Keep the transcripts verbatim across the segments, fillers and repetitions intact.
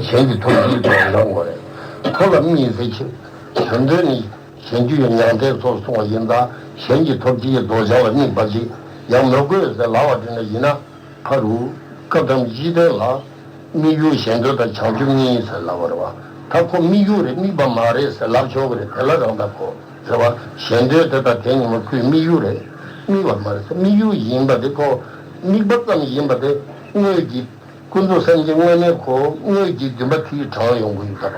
གཞན་གྱི་ཐོབ་བྱའི་རྫོགས་བྱང་དགོས་རེད། ཁོ་ལ་དམིགས་ཟེར་ཆེ། དོན་དོན་ནི་གཞན་རྒྱུ་ཡི་མྱང་འདས་སོགས་གསུངས་པ་ཡིན་ཙང་གཞན་གྱི་ཐོབ་བྱའི་རྫོགས་བྱང་ལ་དམིགས་པ་ཅིག་ཡང་མི་དགོས་ཟེར་ལབ་པ་དེ་འདྲ་ཡིན་ན། ཕ་རུ། སྐབས་དང་སྤྱི་དོན་ལ། དམིགས་ཡུལ་གཞན་དོན་དང་བྱང་ཆུབ་གཉིས་ཟེར་ལབ་པ་རེད་བ། ད་ཁོ་དམིགས་ཡུལ་རེད་དམིགས་པ་མ་རེད་ཟེར་ལབ་ཆོག་གི་རེད་དེ་ལ་རང་ད་ཁོ། ཟེར་བ། གཞན་དོན་དེ་དང་དེ་གཉིས་མ་ཁོའི་དམིགས་ཡུལ་རེད། དམིགས་པ་མ་རེད་ཟེར་དམིགས་ཡུལ་ཡིན་པ་དེ་ཁོ། དམིགས་པ་ཙམ་ཡིན་པ་དེ། དངོས་ཀྱི། ཀུན་རྫོབ་སེམས་ཀྱི་དངོས་གནས་ཁོ་དངོས་ཀྱི་འདུན་པ་དེ་ཡིས་དྲངས་ཡོང་གི་ཡོད་ད་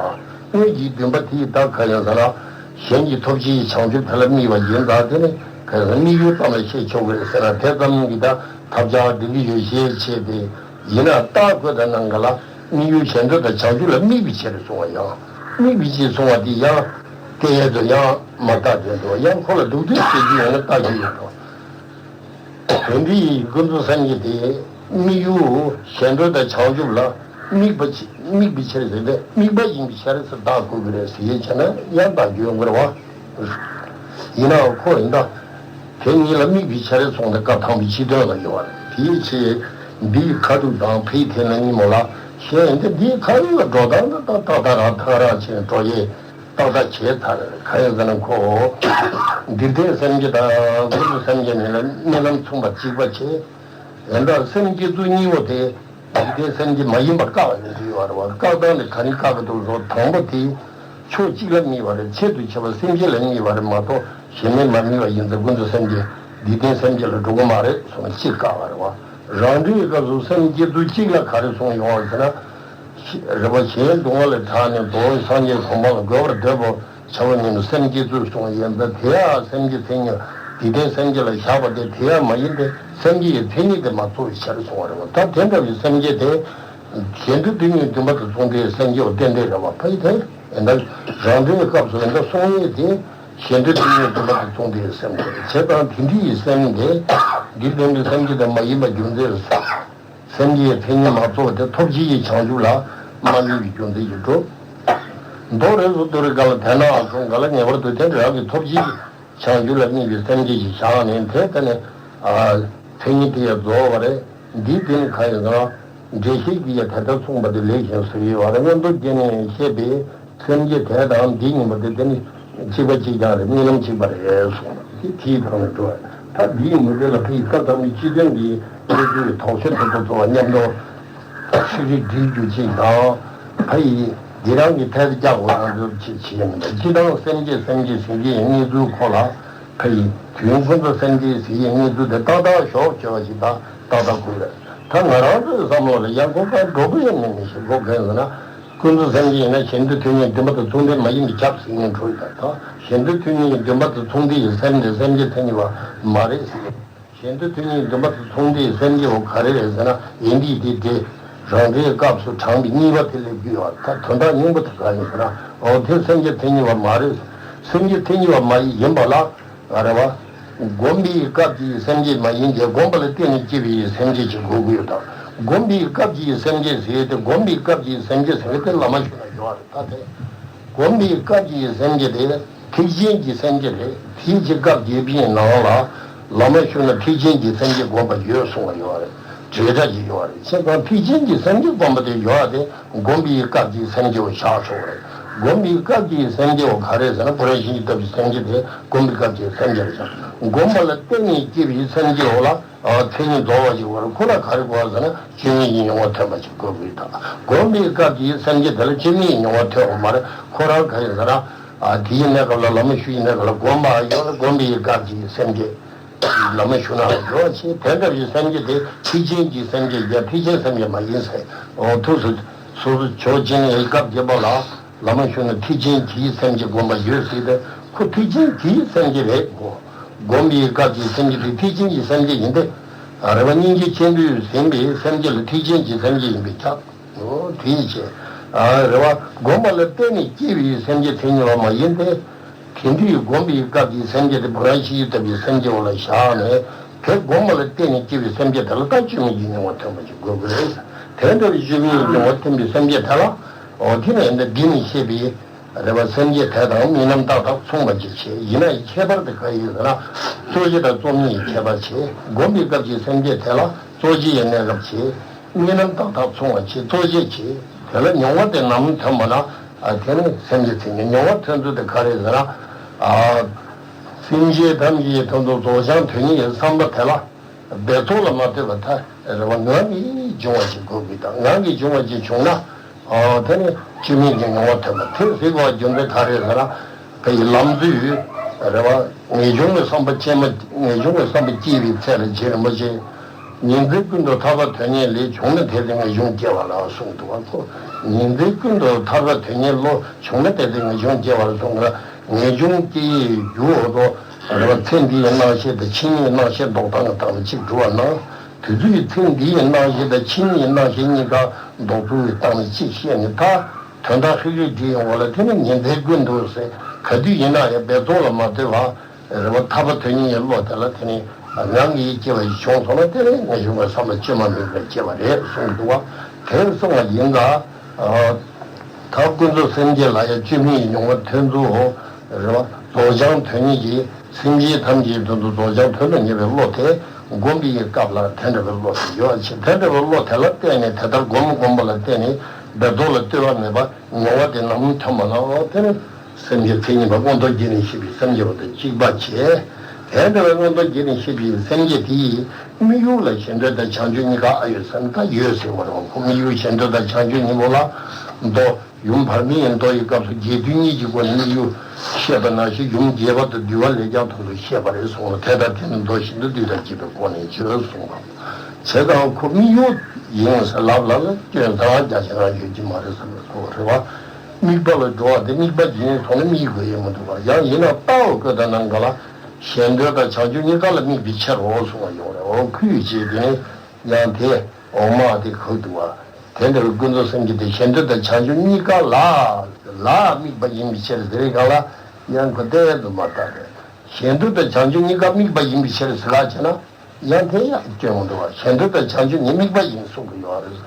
བ། དངོས་ཀྱི་འདུན་པ་དེ་ཡིས་ད་ག་ཡང་ཟེར་ན། གཞན་གྱི་ཐོབ་བྱའི་བྱང་ཆུབ་དེ་ལ་དམིགས་པ་ཡིན་ད་དེ་ནི་ག་ཡང་ཟེར་དམིགས་ཡུལ་ཙམ་ལ་བཤད་ཆོག་གི་རེད་ཟེར་ན་དེ་ཙམ་གྱི་ད་ཐབས་ཆག་འགྲིག་གི་ཡོད་ཤེས་ཆེ་སྟེ། ཡིན་ན་རྟགས་བཀོད་དང་ནང་ག་ལ་དམིགས་ཡུལ་གཞན་དོན་དང་བྱང་ཆུབ་ལ་དམིགས་པའི་ཕྱིར་གསུང་བ་ཡང་། དམིགས་པའི་ཕྱིར་གསུང་བ་དེ་ཡང་། སྐད་ཡལ་དུ་ཡང་མ་བརྟགས་དོན་དུ་ཡང་ཁོ་ལ་སྡུག་བསྔལ་བྱེད་རྒྱུ་ཡོད་ན་བརྟགས་རྒྱུ་ཡོད་དོ། དོན་འདི་ཡི་ཀུན་རྫོབ་སེམས་ཀྱི་དེ། དམིགས་ཡུལ་གཞན་དོན་དང་བྱང་ཆུབ་ལ་དམིགས་པ་ཅི་དམིགས་པའི་ཕྱིར་ཟེར་ཏེ་དམིགས་པ་ཡིན་པའི་ཕྱིར་ཟེར་བརྟག་དགོས་ཀྱི་རེད་ཟེར་ཡས་བྱས་ན་ཡང་བརྟག་རྒྱུ་ཡོང་གི་རེད་བ། ཡིན་ནའང་ཁོ་ཡིན་ད། དེ་གཉིས་ལ་དམིགས་པའི་ཕྱིར་གསུངས་ཏེ་སྐབས་དང་པོའི་སྤྱི་དོན་ལ་ཡོད་བ་རེད་དེའི་ཕྱིར། འདིའི་ཁ་ཐུག་དང་ཕའི་ཐད་ལ་གཉིས་མོ་ལ། གཞན་ཡང་དེ་འདིའི་ཁ་ཐུག་ལ་འགྲོ་སྟངས་ད་ཏག་ཏག་རང་ཐག་རང་བྱས་འགྲོ་ཡས། ཏག་ཏག་བྱས་ཚར་རེད། ག་ཡིན་ཟེར་ན་ཁོ། འདིར་ལྡན་སེམས་བསྐྱེད་དང་ཀུན་རྫོབ་སེམས་བསྐྱེད་གཉིས་ལ་རྨི་ལམ་མཚུངས་པ་གཅིག་པ་བྱས། ཡང་དག་སེམས་བསྐྱེད་ཚུལ་གཉིས་པོ་དེ། འདིར་ལྡན་སེམས་བསྐྱེད་མ་ཡིན་པ་བཀག་པ་ནི་ཞིག་ཡོད་རེད་བ། བཀག་སྟངས་དེ་ག་རེ་བཀག་གི་འདུག་ཟེར་དང་པོ་དེ། ཕྱོགས་གཅིག་ལ་དམིགས་པ་རེད། ཆེད་དུ་བྱས་པ་སེམས་བསྐྱེད་ལ་དམིགས་པ་རེད་མ་གཏོགས་གཞན་མེད་མ་དམིགས་པ་ཡིན་ཙང་ཀུན་རྫོབ་སེམས་བསྐྱེད་འདིར་ལྡན་སེམས་བསྐྱེད་ལ་འགྲོ་གི་མ་རེད་གསུངས་གཅིག་བཀག་པ་རེད་བ། རང་འགྲེལ་གྱི་སྐབས་སུ་སེམས་བསྐྱེད་ཚུལ་གཅིག་ལ་ག་རེ་གསུངས་ཡོད་ཟེར་ན། རེད་པ། གཞན་སྡུག་བསྔལ་ལས་ཐར་ནས་འགྲོ་བའི་སངས་རྒྱས་གོ་འཕང་ལ་འགོད་པར་འདོད་པ་བྱ་བ་ཉིད་ནི་སེམས་བསྐྱེད་ཚུལ་གསུངས་ཡོད་པས་དེ་ཡང་སེམས་བསྐྱེད་མཚན་ཉིད་འདིར་ལྡན་སེམས་བསྐྱེད་ལ་བཞག་པ་སྟེ་དེ་ཡང་མ་ཡིན་ཏེ་སེམས་བསྐྱེད་ཀྱི་མཚན་ཉིད་དེ་མ་རྫོགས་པའི་ཕྱིར་གསུངས་པ་རེད་པ། ད་དེ་འདྲ་བའི་སེམས་བསྐྱེད་དེ་གཞན་དོན་དེ་ཉིད་འདུན་པ་དང་མཚུངས་པའི་སེམས་བསྐྱེད་པ་ཏན་ཏན་རེད་པ། ཕ་ཡི་དེ་ཡིན་ད་རང་འགྲེལ་གྱི་སྐབས་སུ་ཡིན་ད་གསུང་ཡས་དེ་གཞན་དོན་དེ་ཉིད་འདུན་པ་དང་མཚུངས་པའི་སེམས་བསྐྱེད་བྱེད་དང་དེ་འདྲའི་སེམས་དེ་འདིར་ལྡན་པའི་སེམས་བསྐྱེད་དེ་མ་ཡིན་པ་རྒྱུ་མཚན་ལ་ཟེར། སེམས་བསྐྱེད་མཚན་ཉིད་མ་རྫོགས་ཏེ་ཐོབ་བྱའི་ཡི་བྱང་ཆུབ་ལ་མ་དམིགས་པའི་རྒྱུ་མཚན་གྱིས་གྲུབ། མདོ་རེས་སུ་དུ་རི་ག་ལ་དེ་ན་ཨ་སོང་ག་ལ་ངེས་པར་དུ་དེ་འདྲ་རང་གི་ཐོབ་བྱའི་བྱང་ཆུབ་ལ་དམིགས་པའི་སེམས་བསྐྱེད་ཀྱི་བྱང་ནས་དེ་ལྟ་ནས་མཚན་ཉིད་དེ་ཡང་རྫོགས་པ་རེད། འདིའི་དེ་ནི་ག་ཡིན་ཟེར་ན། འགྲེལ་བཤད་ཀྱི་ཡ་དེ་ལྟར་གསུངས་པ་དེ་ལེགས་ཤིང་གཟིགས་ཡོད་པ་རེད། མངོན་རྟོགས་རྒྱན་ནས་བཤད་པའི། སེམས་བསྐྱེད་དེ་དང་འདི་གཉིས་པོ་དེ་དེ་ནི་གཅིག་པ་གཅིག་རྐྱང་རེད། རྨི་ལམ་གཅིག་པ་རེད་གསུངས། དེ་དེའི་ཐོག་ནས་འགྲོ་བ། ད་འདིའི་ངོས་འཛིན་ལ་ཕ་ཡི་སྐབས་དང་པོའི་སྤྱི་དོན་གྱི་གནས་ཚུལ་གྱི་དོགས་གཞི་དེ་ཚོ་གཙོ་བོ་མཉམ་དུ་ཧྲིག་ཧྲིག་སྒྲིལ་རྒྱུ་གཅིག་དང་། ཕ་ཡི་འདི་རང་གི་ཐད་དུ་བཀྱག་དགོས་ཡང་འདོད་ཅིག་བྱེད་ཡ་མི་འདུག་སྤྱི་དང་སེམས་བསྐྱེད་སེམས་བསྐྱེད་ཟེར་གྱི་གནས་ཚུལ་ཁོ་ལ། ཕ་ཡི་དུས་ཡུན་ཀུན་ཏུ་སེམས་བསྐྱེད་ཟེར་གྱི་གནས་ཚུལ་དེ་ཏག་ཏག་ཞོག་བྱས་པ་ཞིག་དང་ཏག་ཏག་དགོས་རེད། ད་ང་རང་ཚོའི་བསམ་བློ་ལ་ཡང་ཁོ་གང་འགྲོ་གི་ཡང་མིན་མི་ཤེས། ཁོ་གང་ཟེར་ན། ཀུན་ཏུ་སེམས་ཅན་ཡིན་ན་གཞན་དོན་ཐུན་མོང་འདུན་པ་དང་མཚུངས་ལྡན་མ་ཡིན་པས་ཁྱབ་ཟེར་མཁན་འགྲོ་ཡི་ད། ད་གཞན་དོན་ཐུན་མོང་འདུན་པ་དང་མཚུངས་ལྡན་གྱི་སེམས་དེ་སེམས་བསྐྱེད་མཚན་ཉིད་པ་མ་རེད་ཟེར། གཞན་དོན་ཐུན་མོང་འདུན་པ་དང་མཚུངས་ལྡན་གྱི་སེམས་བསྐྱེད་པོ་ག་རེ་རེད་ཟེར་ན། ཡིན་དེ་དེ་དེ་རང་འགྲེལ་སྐབས་སུ་དྲངས་པའི་གཉིས་པ་དེ་སླེབས་ཀྱི་ཡོད། ད་དོན་དག་སྙིང་པོ་དེ་ག་ཡིན་ཟེར་ན། འོ་དེ་སེམས་བསྐྱེད་མཚན་ཉིད་པ་མ་རེད། སེམས་བསྐྱེད་མཚན་ཉིད་པ་མ་ཡིན་པ་ལ། ཨ་རེ་བ། བསྒོམ་པའི་སྐབས་ཀྱི་སེམས་བསྐྱེད་མ་ཡིན་ཏེ་བསྒོམ་པ་ལ་བརྟེན་ནས་སྐྱེས་པའི་སེམས་བསྐྱེད་ཅིག་དགོས་ཀྱི་ཡོད་དམ། བསྒོམ་པའི་སྐབས་ཀྱི་སེམས་བསྐྱེད་ཟེར་ཏེ་བསྒོམ་པའི་སྐབས་ཀྱི་སེམས་བསྐྱེད་ཟེར་ཏེ་བླ་མ་ཞུ་ན་ཡོད་རེད་ད་དེ། བསྒོམ་པའི་སྐབས་ཀྱི་སེམས་བསྐྱེད་དེ་ཐེག་ཆེན་གྱི་སེམས་བསྐྱེད་རེད། དེའི་ཕྱིར་སྐབས་བརྒྱད་པའི་ནང་ལ་བླ་མ་ཞུ་ན་ཐེག་ཆེན་གྱི་སེམས་བསྐྱེད་བསྒོམ་པ་ཡོད་གསུང་བ་ཡོད་རེད། བྲིས་གྲྭ་ཅིག་ཡོད་རེད། བྱས་ཙང་ཐེག་ཆེན་གྱི་སེམས་བསྐྱེད་བསྒོམ་པ་དེ་ཡོད་དེ། བསྒོམ་པའི་སྐབས་ཀྱི་སེམས་བསྐྱེད་པོ་བཞག་ཆོག་རེད། བསྒོམ་པའི་སྐབས་ཀྱི་སེམས་བསྐྱེད་པོ་ག་རེ་ཟེར་ན། བུ་རམ་ཤིང་གིས་བཏབ་པའི་སེམས་བསྐྱེད་དེ་བསྒོམ་པའི་སྐབས་ཀྱི་སེམས་བསྐྱེད་རེད་ཀྱང་། བསྒོམ་པ་ལ་བརྟེན་ནས་སྐྱེས་པའི་སེམས་བསྐྱེད་པོ་ལ་མཚན་ཉིད་རྫོགས་པ་ཞིག་དགོས་རེད། ཁོ་ལ་ག་རེ་དགོས་ཟེར་ན། ཆོས་ཉིད་ཀྱི་མྱོང་བ་ཐོན་པ་ཞིག་དགོས་ཀྱི་ད། བསྒོམ་པའི་སྐབས་ཀྱི་སེམས་བསྐྱེད་དེ་ལ་ཆོས་ཉིད་ཀྱི་མྱོང་བ་ཐོན་དགོས་མ་རེད། ཁོ་རང་ག་རེ་ཟེར་ན། དེའི་གནས་སྐབས་ལ་བླ་མ་ཞུ་ཡི་གནས་སྐབས་ལ་བསྒོམ་པ་ཡོད་ལ་བསྒོམ་པའི་སྐབས་ཀྱི་སེམས་བསྐྱེད། བླ་མ་ཞུ་ན་ཡོད་ཅེས་དེ་འདྲ་བའི་སེམས་བསྐྱེད་དེ་ཐེག་ཆེན་གྱི་སེམས་བསྐྱེད་ཀྱང་ཐེག་ཆེན་སེམས་བསྐྱེད་མ་ཡིན་ཟེར། འོ་ཐུགས་སུ་སོ་སོ་ཆོས་ཅན་ཡི་སྐབས་བརྒྱད་པ་ལ་བླ་མ་ཞུ་ན་ཐེག་ཆེན་གྱི་སེམས་བསྐྱེད་བསྒོམ་པ་ཡོད་ཟེར་ཏེ། ཁོ་ཐེག་ཆེན་གྱི་སེམས་བསྐྱེད་རེད་གོ། བསྒོམ་པའི་སྐབས་ཀྱི་སེམས་བསྐྱེད་དེ་ཐེག་ཆེན་གྱི་སེམས་བསྐྱེད་ཡིན་ཏེ། རེ་བ་སྙིང་རྗེ་ཆེན་པོས་ཟིན་པའི་སེམས་བསྐྱེད་ལ་ཐེག་ཆེན་གྱི་སེམས་བསྐྱེད་ཡིན་པས་ཁྱབ། འོ་དེའི་ཕྱིར། རེ་བ་བསྒོམ་པ་ལ་བརྟེན་ནས་སྐྱེས་པའི་སེམས་བསྐྱེད་མཚན་ཉིད་པ་མ་ཡིན་ཏེ། དེ་དུས་བསྒོམ་པའི་སྐབས་ཀྱི་སེམས་བསྐྱེད་དེ་བུ་རམ་ཤིང་གིས་བཏབ་པའི་སེམས་བསྐྱེད་པོ་ལ་བཞག་ནས། དེ་བསྒོམ་པ་ལ་བརྟེན་ནས་སྐྱེས་པའི་སེམས་བསྐྱེད་དེ་ལ་ད་ཆོས་ཉིད་ཀྱི་མྱོང་བ་ཐོན་པ་ཞིག་དགོས་ཀྱི་རེད། དེ་ལྟ་བུའི་ཆོས་ཉིད་ཀྱི་མྱོང་བ་ཐོན་པའི་སེམས་བསྐྱེད་དེ་ལ། འོ་དེ་ནས་འདི་འདི་ནས་བཤད་པའི་རེ་བ་སེམས་བསྐྱེད་དེ་དང་རྨི་ལམ་ཏག་ཏག་མཚུངས་པ་ཅིག་བྱེད། ཡིན་ན་ཡང་ཁྱད་པར་དེ་ག་ཡིན་ཟེར་ན། རྩོད་གཞི་དང་རྩོམ་གཉིས་ཀྱི་ཁྱད་པར་བྱེད། བསྒོམ་པའི་སྐབས་ཀྱི་སེམས་བསྐྱེད་དེ་ལ་རྩོད་གཞི་ཡི་གནས་སྐབས་བྱེད། རྨི་ལམ་ཏག་ཏག་མཚུངས་པ་བྱེད། རྩོད་གཞི་བྱེད། དེ་ལ་མྱོང་བ་དེ་ནམ་ཐོན་པ་ན། ཨ། དེ་ནི་སེམས་ཀྱི་མཚན་ཉིད། མྱོང་བ་ཐོན་ཚུལ་དེ་ག་རེ་ཟེར་ན། ཨ། སེམས་ཅན་ཐམས་ཅད་ཀྱི་དོན་དུ་རྫོགས་བྱང་དོན་གཉེར་གྱི་བསམ་པ་དེ་ལ། འབད་རྩོལ་ལ་མ་ལྟོས་པར་ཐ་རེ་བ་ངང་གིས་འབྱུང་བ་ཞིག་དགོས་ཀྱི་དང་། ངང་གིས་འབྱུང་བ་ཞིག་བྱུང་ན། ཨ། དེ་ནི་བཅོས་མིན་གྱི་མྱོང་བ་ཐོན་པ་དེ་ཟེར་བ་རྒྱུ་མཚན་ག་རེ་ཟེར་ན། དེ་ཡི་ལམ་དུས་རེ་བ་ངེས་འབྱུང་གི་བསམ་པ་སྐྱེས་མ། ངེས་འབྱུང་གི་བསམ་པ་སྐྱེས་པའི་ཚེ་ལ་རྗེ་རིན་པོ་ཆེ། ཉིན་མཚན་ཀུན་ཏུ་ཐར་པ་དོན་གཉེར་ལས། བྱུང་ན་དེ་ཚེ་ངེས་འབྱུང་སྐྱེ་བ་ལགས་གསུངས་འདུག་པ་ཁོ། ཉིན་མཚན་ཀུན་ཏུ་ཐར་པ་དོན་གཉེར་ལོ། བྱུང་ན་དེ་ཚེ་ངེས་འབྱུང་སྐྱེ་བ་ལགས་གསུངས་པ། ངེས་འབྱུང་སྐྱེ་ཡི་རྒྱུ་འོ་དོ་རེ་བ་ཚེ་འདིའི་སྣང་ཤས་དང་ཕྱི་མའི་སྣང་ཤས་ལྡོག་སྟངས་ཀྱི་སྟངས་ལ་གཅིག་གྲུབ་པ་ན། དུས་ཚོད་ཀྱི་ཚེ་འདིའི་སྣང་ཤས་དང་ཕྱི་མའི་སྣང་ཤས་གཉིས་ཀ་ལྡོག་ཚུལ་གྱི་སྟངས་ལ་གཅིག་བཤད་ནས། ད་དོན་དག་ཧྲིག་ཧྲིག་བྲིས་ཡོང་བ་ལ། དེ་ནི་ཉིན་མཚན་ཀུན་ཏུ་ཟེར། ག་དུས་ཡིན་ན་ཡང་འབད་རྩོལ་ལ་མ་ལྟོས་པར། རེ་བ་ཐར་པ་དོན་གཉེར་གྱི་བློ་དེ་ལ་དེ་ནི་ངང་གིས་སྐྱེ་བ་ཞིག་བྱུང་སོང་ན། དེ་ནི་ངེས་འབྱུང་གི་བསམ་པ་བཅོས་མ་མིན་པར་སྐྱེ་བ་རེད་གསུངས་འདུག་པ། དེ་གསུངས་པ་ཡིན་ད། ཨ། ད་ཀུན་རྫོབ་སེམས་བསྐྱེད་ལ་ཡང་བཅོས་མིན་གྱི་མྱོང་བ་ཐོན་ཚུལ། རེ་བ་རྫོགས་བྱང་དོན་གཉེར་གྱི། སེམས་ཅན་ཐམས་ཅད་དོན་དུ་རྫོགས་བྱང་དོན་དུ་གཉེར་བའི་བློ་དེ་སྒོམ་པའི་སྐབས་ལ་དེ་འདྲ་བའི་བློ་དེ་ཡོད་ཅེས། དེ་འདྲ་བའི་བློ་དེ་ལ་བརྟེན་ནས། དེ་ལྟར་སྒོམ་སྒོམ་པ་ལ་བརྟེན་ནས་འབད་རྩོལ་ལ་ལྟོས་པ་མེད་པར་མྱོང་བ་དེ་ནམ་ཐོན་པ་ན། དེ་ནི་སེམས་ཀྱི་མཚན་ཉིད་པ་མངོན་རྟོགས་རྒྱས་ནས་ཤེས་པའི་སེམས་བསྐྱེད་པ་དང་གཅིག་པ་བྱས། དེ་འདྲ་བའི་མངོན་རྟོགས་རྒྱས་ནས་ཤེས་པའི་སེམས་བསྐྱེད་དེ་ཡིས་དམིགས་ཡུལ་ལ་གཞན་དོན་དང་བྱང་ཆུབ་གཉིས་ཀ་ཨ་ཡོད་ཟེར་ན། ད་ཡོད་ཟེར་བ་རེད་པ། ཁོ་དམིགས་ཡུལ་གཞན་དོན་དང་བྱང་ཆུབ་གཉིས་པོ་ལ་མདོ་ཡུམ་བར་མའི་མདོ་ཡི་སྐབས་སུ་རྒྱས་བསྡུས་གཉིས་ཀྱི་སྒོ་ནས་དམིགས་ཡུལ་བཤད་པ་ནང་བཞིན། ཡུམ་རྒྱས་པ་དང་བསྡུས་པ་ལས་ཀྱང་ཐོག་ཏུ་བཤད་པ་རེད་གསུངས་ལ། དེ་ལྟར་དེ་ནི་མདོ་གཞན་དོན་བསྡུས་དང་རྒྱས་པའི་སྒོ་ནས་བརྗོད་གསུངས་པ། བྱས་ཙང་ཁོ་དམིགས་ཡུལ་ཡིན་ཟེར་ལབ་ལ་ལ་སྐྱོན་ཟ་རྒྱ་ཆེ་རང་ཡོད་ཀྱི་མ་རེད་བསམ་པའི་ཚོར་བ་རེད་པ། དམིགས་པ་ལ་འགྲོ་བ་དེ་དམིགས་པ་ཡིན་སོང་ན་དམིགས་དགོས་ཡོད་མི་འདུག་པ། ཡང་ཡིན་ན་ལྟ་བ་བཀོད་དང་ནམ་མཁའ་ལ་གཞན་དོན་དང་བྱང་ཆུབ་གཉིས་ཀ་ལ་དམིགས་པའི་ཕྱིར་རོ་གསུང་བ་ཡོང་རེད། འོ་ཁུལ་བྱས་དེ་ནི་ཡང་དེ་འོག་མ་དེ་ཁུག་འདུག་པ། དེ་འདྲ་བའི་ཀུན་རྫོབ་སེམས་བསྐྱེད་དེ་གཞན་དོན་དང་བྱང་ཆུབ་གཉིས་ཀ་ལ་ལ་དམིགས་པ་ཡིན་པའི་ཕྱིར་ཟེར་བའི་སྒང་ལ་ཡང་ཁོ་བལྟས་དུ་མ་ལྟ་རེད། གཞན་དོན་དང་བྱང་ཆུབ་གཉིས་ཀ་དམིགས་པ་ཡིན་པའི་ཕྱིར་ཟེར་ག་བྱས་ན། ཡང་དེ་ཡང་སྐྱོན་མི་འདུག་པ། གཞན་དོན་དང་བྱང་ཆུབ་གཉིས་དམིགས་པ་ཡིན་གསུང་གི་ཡོད་རེད།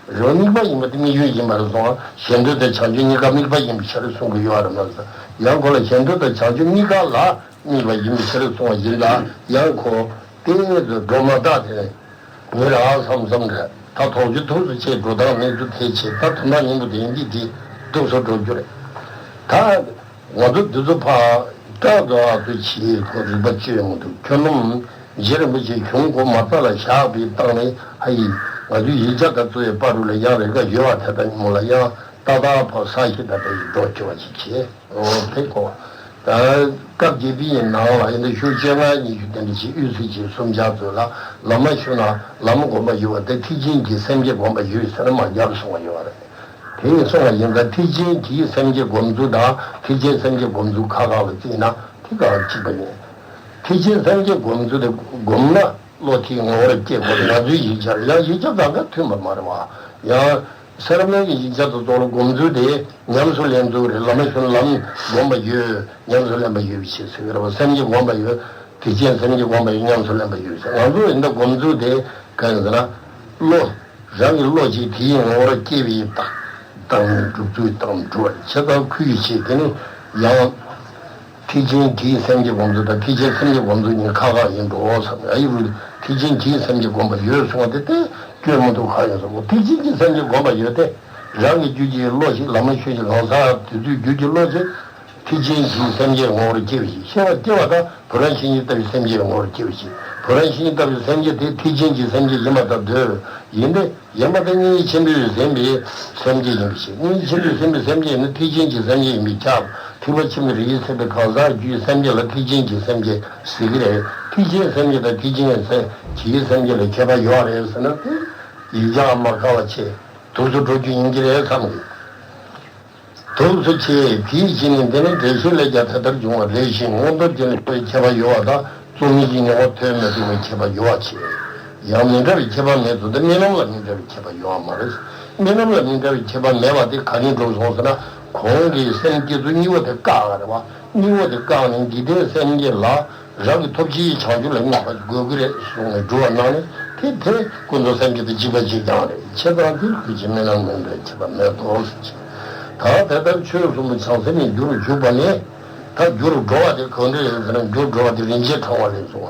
རེད་པ། དམིགས་པ་ཡིན་པ་དེ་དམིགས་ཡུལ་ཡིན་པ་རེད་སོང་། གཞན་དོན་དང་བྱང་ཆུབ་གཉིས་ཀ་དམིགས་པ་ཡིན་པའི་ཕྱིར་གསུང་གི་ཡོད་རེད་མ་ཟད། ཡང་ཁོ་ལ་གཞན་དོན་དང་བྱང་ཆུབ་གཉིས་ཀ་ལ་དམིགས་པ་ཡིན་པའི་ཕྱིར་གསུང་བ་ཡིན་ལ། ཡང་ཁོ་དེ་ངེས་སུ་འགྲོ་མ་ཐག་དེ་ནས་ངུ་ར་བསམ་བསམ་རེད། ད་དོགས་གཅོད་ཐུགས་སུ་ཆེ། འགྲོ་སྟངས་གནས་ཚུལ་ཐེ་ཆེ། ད་དོན་དག་སྙིང་པོ་དེ་ཡིན་གྱི་དེ་སྡུག་སོ་འགྲོ་རྒྱུ་རེད། ད། ང་ཚོ་འདི་ཚོ་ཕར་སྐྲག་འགྲོ་བ་ཚོ་བྱེད་ཁོ་རིག་པ་བཅོས་མི་འདུག་ཁྱོད་རྣམས་རྗེ་རིན་པོ་ཆེ་གཞུང་གོ་མ་རྩ་ལ་བཞག་པའི་སྟེང་ནས། ཨ་ཡིན། ང་ཚོའི་ཡིག་ཆ་དང་རྩོད་པའི་བར་རུ་ལ་ཡང་རེ་འགའ་ཡོད་པ་དེ་དང་ཉིན་མོ་ལ་ཡང་ཏག་ཏག་ཕར་ས་གཞི་དང་འདྲ་ཡི་འགྲོ་བཅུག་པ་ཞིག་བྱེད། འོ་དེ་གོ། ད་སྐབས་བརྒྱད་པའི་ནང་ལ་ཡིན་ན་ཤོག་བཅོ་ལྔ་ཉི་ཤུ་དེ་འདྲ་ཞིག་དབུས་སུ་ཅིག་གསུམ་ཆར་ཚོད་ལ་བླ་མ་ཞུ་ན་ལམ་སྒོམ་པ་ཡོད་པ་དེ་ཐེག་ཆེན་གྱི་སེམས་བསྐྱེད་སྒོམ་པ་ཡོད་ཟེར་ན་མ་རྒྱབ་གསུང་བ་ཡོད་རེད། དེ་ཡིན་སོང་བ་ཡིན་ཙང་ཐེག་ཆེན་གྱི་སེམས་བསྐྱེད་སྒོམ་ཚུལ་དང་ཐེག་ཆེན་སེམས་བསྐྱེད་སྒོམ་ཚུལ་ཁག་ཁག་ལ་བརྩིས་ན་དེ་ཁག་གཅིག་པ་ཡིན། ཐེག་ཆེན་སེམས་བསྐྱེད་སྒོམ་ཚུལ་དེ་སྒོམ་ན་བློ་དེའི་ངོ་བོར་སྐྱེ་དགོས། ང་ཚོའི་ཡིག་ཆར་ཡང་ཡིག་ཆ་གང་ག་མཐུན་པ་མ་རེད་བ། ཡང་སེར་སྨད་ཀྱི་ཡིག་ཆ་དེ་ཚོ་ལ་སྒོམ་ཚུལ་དེ་ཉམས་སུ་ལེན་ཚུལ་རེད། བླ་མ་ཞུ་ན་ལམ་སྒོམ་པ་ཡོད། ཉམས་སུ་ལེན་པ་ཡོད་པའི་ཕྱིར་ཟེར་གྱི་རེད་བ། སེམས་བསྐྱེད་སྒོམ་པ་ཡོད། ཐེག་ཆེན་སེམས་བསྐྱེད་སྒོམ་པ་ཡོད། ཉམས་སུ་ལེན་པ་ཡོད་ཟེར། ང་ཚོ་འདི་འདྲ་སྒོམ་ཚུལ་དེ་གང་ཡིན་ཟེར་ན། བློ། རང་གི་བློ་གཅིག་དེའི་ངོ་བོར་སྐྱེ་བའི་རྟགས་དང་སྒྲུབ་ཚུལ་དང་སྒྲུབ་པར་བྱེད་པ་ཁུལ་གྱིས་བྱས། དེ་ནི་ཡང་ཐེག་ཆེན་གྱི་སེམས་བསྐྱེད་སྒོམ་ཚུལ་དང་ཐེག་ཆེན་སེམས་བསྐྱེད་སྒོམ་ཚུལ་གཉིས་ཁག་ཁག་ཡིན་འགྲོ་བསམ། ཨ་ཡི་རུ་ཐེག་ཆེན་གྱི་སེམས་བསྐྱེད་སྒོམ་པ་ཡོད་གསུངས་པ་དེ་དེ་སྐྱོན་མི་འདུག་ག་ཡིན་སོང་། ཐེག་ཆེན་གྱི་སེམས་བསྐྱེད་སྒོམ་པ་ཡོད་དེ་རང་གི་རྒྱུད་ཀྱི་བློ་ཞིག་བླ་མ་ཞུ་ཞིག་གང་ཟག་དེ་ཚོའི་རྒྱུད་ཀྱི་བློ་ཞིག་ཐེག་ཆེན་གྱི་སེམས་བསྐྱེད་ངོ་བོར་སྐྱེ་བ་ཞིག་ཤེས་པ་སྐྱེ་བ་དང་བུ་རམ་ཤིང་གཉིས་ལྟ་བུའི་སེམས་བསྐྱེད་ངོ་བོར་སྐྱེ་བ་ཞིག་བུ་རམ་ཤིང་གཉིས་ལྟ་བུའི་སེམས་བསྐྱེད་དེ་ཐེག་ཆེན་གྱི་སེམས་བསྐྱེད་ཡིན་པ་དང་འདོད་ཡིན་ཏེ། ཡིན་པ་དེ་སྙིང་རྗེ་ཆེན་པོས་ཟིན་པའི་སེམས་བསྐྱེད་ཡིན་པའི་ཕྱིར། སྙིང་རྗེ་ཆེན་པོས་ཟིན་པའི་སེམས་བསྐྱེད་ནི་ཐེག་ཆེན་གྱི་སེམས་བསྐྱེད་ཡིན་པའི་ཁྱབ། ཐེག་པ་ཆེན་པོའི་རིགས་ཀྱིས་ཟིན་པའི་གང་ཟག་རྒྱུད་སེམས་བསྐྱེད་ལ་ཐེག་ཆེན་གྱི་སེམས་བསྐྱེད་ཟེར་གྱི་རེད། ཐེག་ཆེན་སེམས་བསྐྱེད་དང་ཐེག་ཆེན་གྱི་སེམས་བསྐྱེད་ལ་ཁྱད་པར་ཡོད་རེད་ཟེར་ན་དེ་ཡིག་ཆ་མ་ཁ་བ་ཆེ་དུས་སུ་འགྲོ་རྒྱུ་ཡིན་གྱི་རེད་བསམ་གི། དུས་སུ་ཆེ་དེའི་ཕྱིར་ནི་འདི་ནི་འགྲེལ་བཤད་ལས་ཀྱང་དེ་ལྟར་འབྱུང་བ་རེ་ཞིག་མངོན་རྟོགས་རྒྱན་ལ་ཁྱད་པར་ཡོད་པ་དང་རྩོམ་མིན་གྱི་མྱོང་བ་ཐོན་མི་ཐུབ་པའི་ཁྱད་པར་ཡོད་པ་ཆེ། ཡང་མི་འདྲ་བའི་ཁྱད་པར་མེད་དུ་འདི་རྨི་ལམ་ལ་མི་འདྲ་བའི་ཁྱད་པར་ཡོད་པ་མ་རེད། རྨི་ལམ་ལ་མི་འདྲ་བའི་ཁྱད་པར་མེད་པ་དེ་ག་ནས་འགྲུབ་སོང་ཟེར་ན། གོང་གི་སེམས་བསྐྱེད་ཚུལ་གཉིས་པོ་དེ་བཀག་རེད་བ། གཉིས་པོ་དེ་བཀག་ནས་འཇིག་རྟེན་སེམས་བསྐྱེད་ལ་རང་གི་ཐོབ་བྱའི་བྱང་ཆུབ་ལ་དམིགས་པ་དགོས་ཀྱི་རེད་གསུངས་ནས་སྒྲུབ་པ་གནང་ནས་དེ་དེ་ཀུན་རྫོབ་སེམས་བསྐྱེད་དང་གཅིག་པ་གཅིག་རྐྱང་རེད། ཁྱད་པར་དེ་ཁུལ་གྱིས་རྨི་ལམ་རྨི་ལམ་འདྲའི་ཁྱད་པར་མེད་དོ་ཟེར་གྱི། ད་དེ་ལྟར་ཆོས་གསུམ་པོ་བྱང་སེམས་ནས་རྒྱུ་རུ་འཇུག་པ་ནི། ད་རྒྱུ་རུ་འགྲོ་བ་དེ་གང་འདྲ་ཡིན་ཟེར་ན། རྒྱུ་རུ་འགྲོ་བ་དེ་རིན་ཆེན་ཕྲེང་བ་ལས་བྱུང་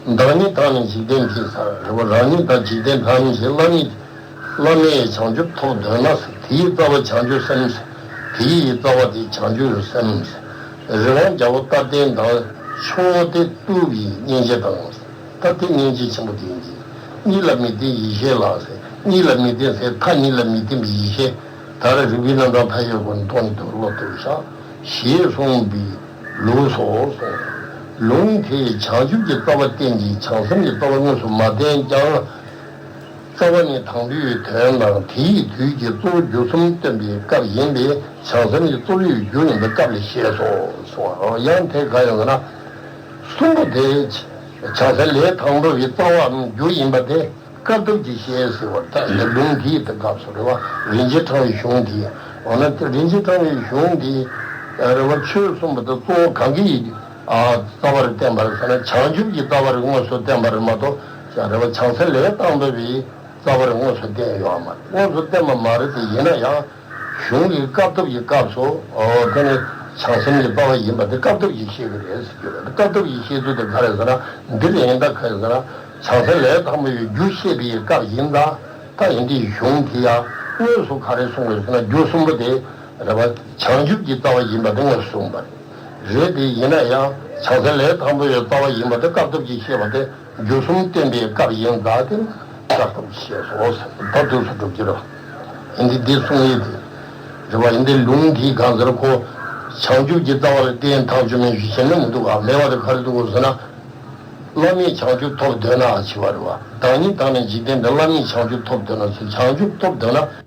བ་རེད། བདག་ཉིད་དང་ནི་འཇིག་རྟེན་འདིའི་ས་རེད་བ། རང་ཉིད་དང་འཇིག་རྟེན་ཐ་སྙད་བྱེད། བླ་མའི། བླ་མེད་བྱང་ཆུབ་ཐོབ་འདོད་ན་ཟེར། དེའི་རྩ་བ་བྱང་ཆུབ་སེམས་ཟེར། དེའི་རྩ་བ་དེ་བྱང་ཆུབ་སེམས་ཟེར། རི་དབང་རྒྱལ་པོ་རྟ་སྟན་དང་། ཕྱོགས་དེ་བཏུལ་བའི་སྙིང་རྗེ་དང་། ད་དེ་སྙིང་རྗེ་ཆེན་པོ་དེ་ཡིན་གྱི། གཉིས་ལ་མི་བརྟེན་ཡེ་ཤེས་ལ་ཟེར། གཉིས་ལ་མི་བརྟེན་ཟེར། མཐའ་གཉིས་ལ་མི་བརྟེན་པའི་ཡེ་ཤེས། ད་རེས་རིག་པའི་རྣམ་གྲངས་མཐའ་ཡས་སྐོར་མཐོང་དུ་ལོག་ཏུ་བཞག་ཞེས་གསུངས་པའི་ལུགས་སོ་གསུངས། ལུང་དེས་བྱང་ཆུབ་ཀྱི་རྩ་བ་བསྟན་ཅིང་བྱང་སེམས་ཀྱི་རྩ་བ་དངོས་སུ་མ་བསྟན་ཀྱང་། རྩ་བ་ནས་དང་པོའི་དོན་དང་། དེའི་དུས་ཀྱི་གཙོ་བོ་རྒྱུ་གསུམ་སྟོན་པའི་སྐབས་ཡིན་པས། བྱང་སེམས་ཀྱི་གཙོ་བོའི་རྒྱུ་ཡིན་པའི་སྐབས་ལ་ཞེས་སོ་གསུངས། ཡང་དེ་ག་ཡང་ཟེར་ན། གསུམ་པོ་དེ་བྱང་སེམས་ལས་དང་པོ་བའི་རྩ་བའམ་རྒྱུ་ཡིན་པ་དེ་དཀའ་ཐུབ་ཀྱི་ཤེས་ཟེར་བ། ད་འདི་ལུང་འདིའི་དེ་སྐབས་སུ་རེད་བ། རིན་ཆེན་ཕྲེང་བའི་གཞུང་འདི། འོ་ན་དེ་རིན་ཆེན་ཕྲེང་བའི་གཞུང་འདི་རེད་བ། ཆོས་གསུངས་པ་དེ་གཙོ་བོ་གང་གི་ཨ་རྩ་བར་བསྟན་པ་རེད་ཟེར་ན། བྱང་ཆུབ་ཀྱི་རྩ་བར་དངོས་སུ་བསྟན་པ་རེད་མ་གཏོགས། རེད་བ། བྱང་སེམས་ལས་དང་པོ་བའི་རྩ་བར་དངོས་སུ་བསྟན་ཡོད་མ་རེད། དངོས་སུ་བསྟན་པ་མ་རེད་དེ། ཡིན་ན་ཡང་གཞུང་གི་དཀའ་ཐུབ་ཀྱི་སྐབས་སུ། འོ་དེ་ནི་བྱང་སེམས་ཀྱི་རྩ་བ་ཡིན་པ་དེ་དཀའ་ཐུབ་ཀྱི་ཤེས་ཀྱི་རེད་ཟེར་རྒྱུ་རེད། དཀའ་ཐུབ་ཀྱི་ཤེས་ཚུལ་དེ་ག་རེ་ཟེར་ན། འདི་རེད། ཡིན་ད་ག་རེ་ཟེར་ན། བྱང་སེམས་ལས་དང་པོ་བའི་རྒྱུ་བཤད་པའི་སྐབས་ཡིན་ད། ད་ཡིན་དེའི་གཞུང་དེ་ཡང་དངོས་སུ་ག་རེ་གསུངས་རེད་ཟེར་ན། རྒྱུ་གསུམ་པོ་དེ་རེད་བ། བྱང་ཆུབ་ཀྱི་རྩ་བ་ཡིན་པ་དེ་དངོས་སུ་གསུངས་པ་རེད། རེད་དེ། ཡིན་ན་ཡང་བྱང་སེམས་ལས་དང་པོ་བའི་རྩ་བ་ཡིན་པ་དེ་དཀའ་ཐུབ་ཀྱི་ཤེས་པ་དེ། རྒྱུ་གསུམ་བསྟན་པའི་སྐབས་ཡིན་ད། དེ་དཀའ་ཐུབ་ཀྱི་ཤེས་སོ་ཟེར། ད་དུས་སུ་སྒྲུབ་ཀྱི་རེད། ཡིན་དེ་འདི་གསུང་ཡིན་དེ་རེད་བ། ཡིན་དེ་ལུང་འདིའི་གང་ཟེར། ཁོ་བྱང་ཆུབ་ཀྱི་རྩ་བ་ལ་བརྟེན་ཐག་ཆོད་མེད་ཞུ་བྱེད་ནི་མི་འདུག་ག་མེད་པ་དེ་ག་རེ་འདུག་གོ་ཟེར་ན། བླ་མེད་བྱང་ཆུབ་ཐོབ་འདོད་ན་ཞེས་པ་རེད་བ། བདག་ཉིད་དག་ནི་འཇིག་རྟེན་འདིར། བླ་མེད་བྱང་ཆུབ་ཐོབ་འདོད་ན་ཟེར། བྱང་ཆུབ་ཐོབ་འདོད་ན།